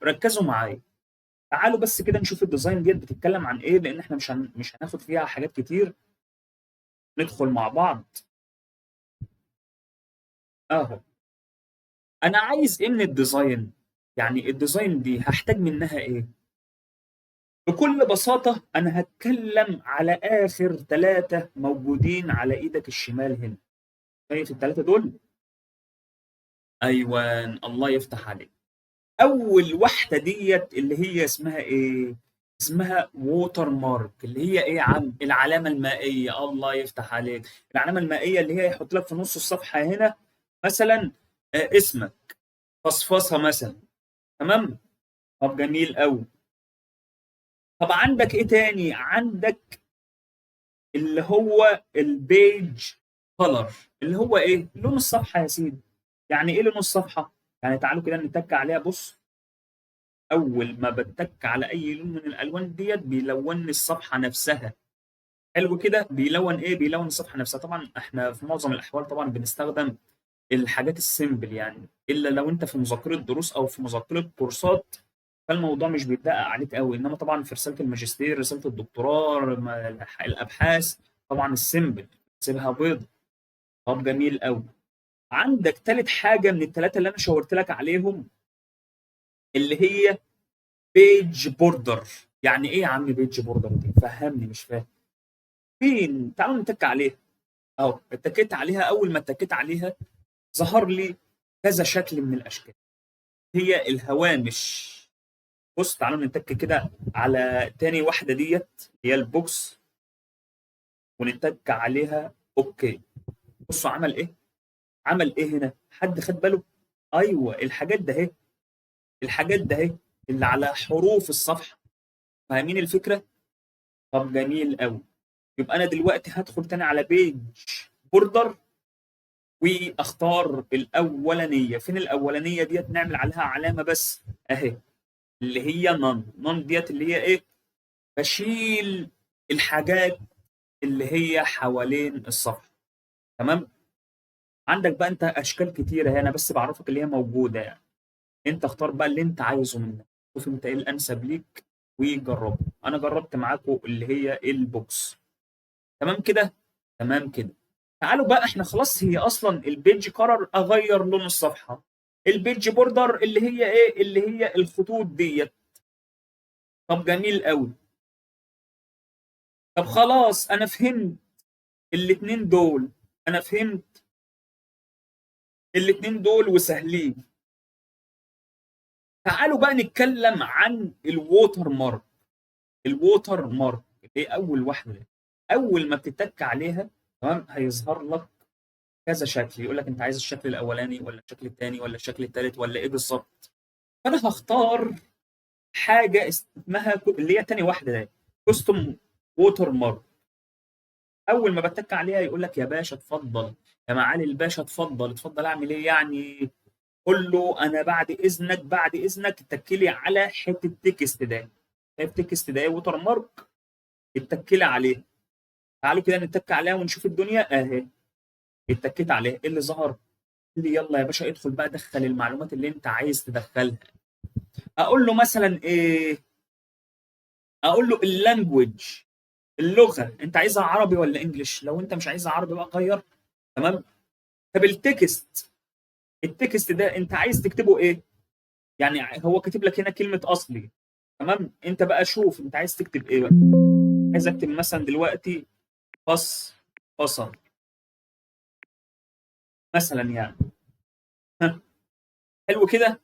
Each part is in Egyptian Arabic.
ركزوا معايا، تعالوا بس كده نشوف ال design ديت بتتكلم عن ايه، لان احنا مش هناخد فيها حاجات كتير. ندخل مع بعض اهو. انا عايز ايه من ال design؟ يعني ال design دي هحتاج منها ايه؟ بكل بساطة انا هتكلم على اخر 3 موجودين على ايدك الشمال هنا. شايف ال3 دول؟ ايوه، الله يفتح عليك. اول واحدة ديت اللي هي اسمها ايه؟ اسمها watermark، اللي هي ايه يا عم؟ العلامة المائية. الله يفتح عليك. العلامة المائية اللي هي يحط لك في نص الصفحة هنا مثلا، اسمك، فصفصة مثلا. تمام؟ طب جميل قوي. طب عندك ايه تاني؟ عندك اللي هو ال page color، اللي هو ايه؟ لون الصفحة يا سيدي. يعني ايه لون الصفحة؟ يعني تعالوا كده نتك عليها. بص، اول ما بتك على اي لون من الالوان ديت بيلون لي الصفحة نفسها. حلو كده. بيلون ايه؟ بيلون الصفحة نفسها. طبعا احنا في معظم الاحوال طبعا بنستخدم الحاجات ال simple يعني، الا لو انت في مذاكرة دروس او في مذاكرة كورسات فالموضوع مش بيتدقق عليك قوي، انما طبعا في رسالة الماجستير، رسالة الدكتوراه، الابحاث، طبعا ال simple سيبها بيض. طب جميل قوي. عندك تالت حاجة من الثلاثة اللي انا شاورت لك عليهم اللي هي page border. يعني ايه يا عم page border دي؟ فهمني، مش فاهم. فين؟ تعالوا نتك عليها. اهو اتكيت عليها. اول ما اتكيت عليها ظهر لي كذا شكل من الاشكال، هي الهوامش. بص تعالوا نتك كده على تاني واحدة ديت هي ال box، ونتك عليها okay. بصوا عمل ايه؟ عمل ايه هنا؟ حد خد باله؟ ايوه، الحاجات ده اهي، الحاجات ده اهي اللي على حروف الصفحة. فاهمين الفكرة؟ طب جميل قوي. يبقى انا دلوقتي هدخل تاني على page border واختار الاولانية. فين الاولانية ديت؟ نعمل عليها علامة بس اهي، اللي هي none. none ديت اللي هي ايه؟ بشيل الحاجات اللي هي حوالين الصفحة. تمام؟ عندك بقى انت اشكال كتيرة هنا، بس بعرفك اللي هي موجودة يعني. انت اختار بقى اللي انت عايزه منها، شوف انت ايه الانسب ليك وجربه. انا جربت معاكم اللي هي ال box. تمام كده؟ تمام كده. تعالوا بقى، احنا خلاص هي اصلا ال page color اغير لون الصفحة، ال page border اللي هي ايه؟ اللي هي الخطوط ديت. طب جميل قوي. طب خلاص انا فهمت الاتنين دول، انا فهمت الاتنين دول وسهلين. تعالوا بقى نتكلم عن ال watermark. ال watermark ايه؟ اول واحدة دي. اول ما بتتك عليها تمام هيظهر لك كذا شكل، يقول لك انت عايز الشكل الاولاني ولا الشكل الثاني ولا الشكل الثالث ولا ايه بالظبط. فانا هختار حاجة اسمها اللي هي تاني واحدة ده، custom watermark. اول ما بتك عليها يقول لك يا باشا اتفضل، يا معالي الباشا اتفضل اتفضل. اعمل ايه يعني؟ قول له انا بعد اذنك، بعد اذنك اتكلي على حتة text ده. شايف text ده watermark؟ اتكلي عليه. تعالوا كده نتك عليها ونشوف الدنيا. اهي اتكيت عليها، ايه اللي ظهر؟ قال لي يلا يا باشا ادخل بقى، دخل المعلومات اللي انت عايز تدخلها. اقول له مثلا ايه؟ اقول له ال language، اللغة، انت عايزها عربي ولا English؟ لو انت مش عايزها عربي بقى غير. تمام. طب ال text، ال text ده انت عايز تكتبه ايه؟ يعني هو كاتب لك هنا كلمة اصلي. تمام، انت بقى شوف انت عايز تكتب ايه بقى. عايز اكتب مثلا دلوقتي فص فصل مثلا يعني. ها، حلو كده.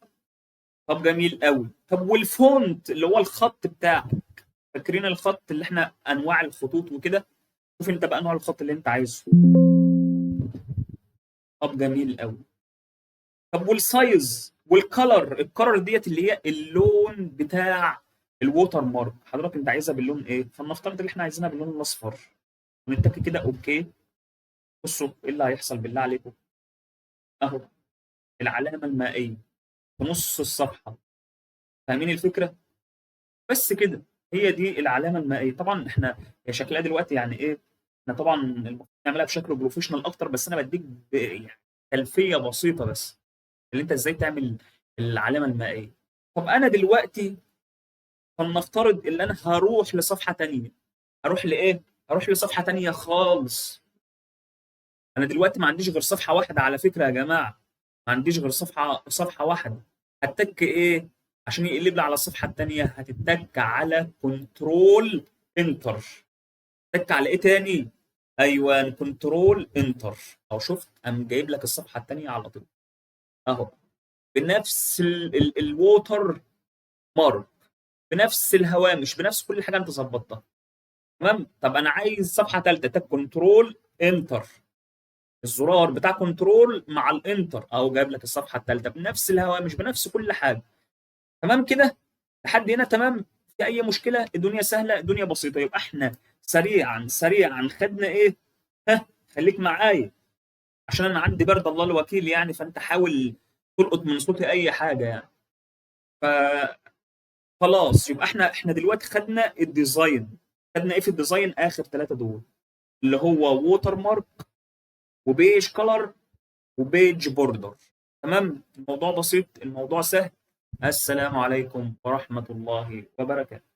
طب جميل قوي. طب وال font اللي هو الخط بتاعك، فاكرين الخط اللي احنا انواع الخطوط وكده؟ شوف انت بقى نوع الخط اللي انت عايزه. طب جميل قوي. طب وال size وال color، ال color ديت اللي هي اللون بتاع ال watermark، حضرتك انت عايزها باللون ايه؟ فلنفترض ان احنا عايزينها باللون الاصفر، ونتك كده okay. بصوا ايه اللي هيحصل بالله عليكم. اهو العلامة المائية في نص الصفحة. فاهمين الفكرة؟ بس كده، هي دي العلامة المائية. طبعا احنا هي شكلها دلوقتي يعني ايه؟ احنا طبعا المفروض نعملها بشكل professional اكتر، بس انا بديك يعني خلفية بسيطة بس اللي انت ازاي تعمل العلامة المائية. طب انا دلوقتي فلنفترض ان انا هروح لصفحة تانية، هروح لايه؟ هروح لصفحة تانية خالص. انا دلوقتي ما عنديش غير صفحة واحدة على فكرة يا جماعة، ما عنديش غير صفحة واحدة. هتك ايه عشان يقلب لي على الصفحة التانية؟ هتتك على control enter. تك على ايه تاني؟ ايوه control enter. اهو شفت، قام جايب لك الصفحة التانية على طول اهو، بنفس ال watermark، بنفس الهوامش، بنفس كل حاجة انت ظبطتها. تمام. طب انا عايز صفحة ثالثة، تك control enter، الزرار بتاع control مع ال enter اهو جايب لك الصفحة الثالثة بنفس الهوامش بنفس كل حاجة. تمام كده لحد هنا؟ تمام. في اي مشكلة؟ الدنيا سهلة، الدنيا بسيطة. يبقى احنا سريعا سريعا خدنا ايه؟ ها خليك معايا عشان انا عندي برد الله الوكيل يعني، فانت حاول تلقط من صوتي اي حاجة يعني. ف خلاص يبقى احنا دلوقتي خدنا ال design. خدنا ايه في ال design؟ اخر ثلاثة دول اللي هو watermark و page color و page border. تمام. الموضوع بسيط، الموضوع سهل. السلام عليكم ورحمة الله وبركاته.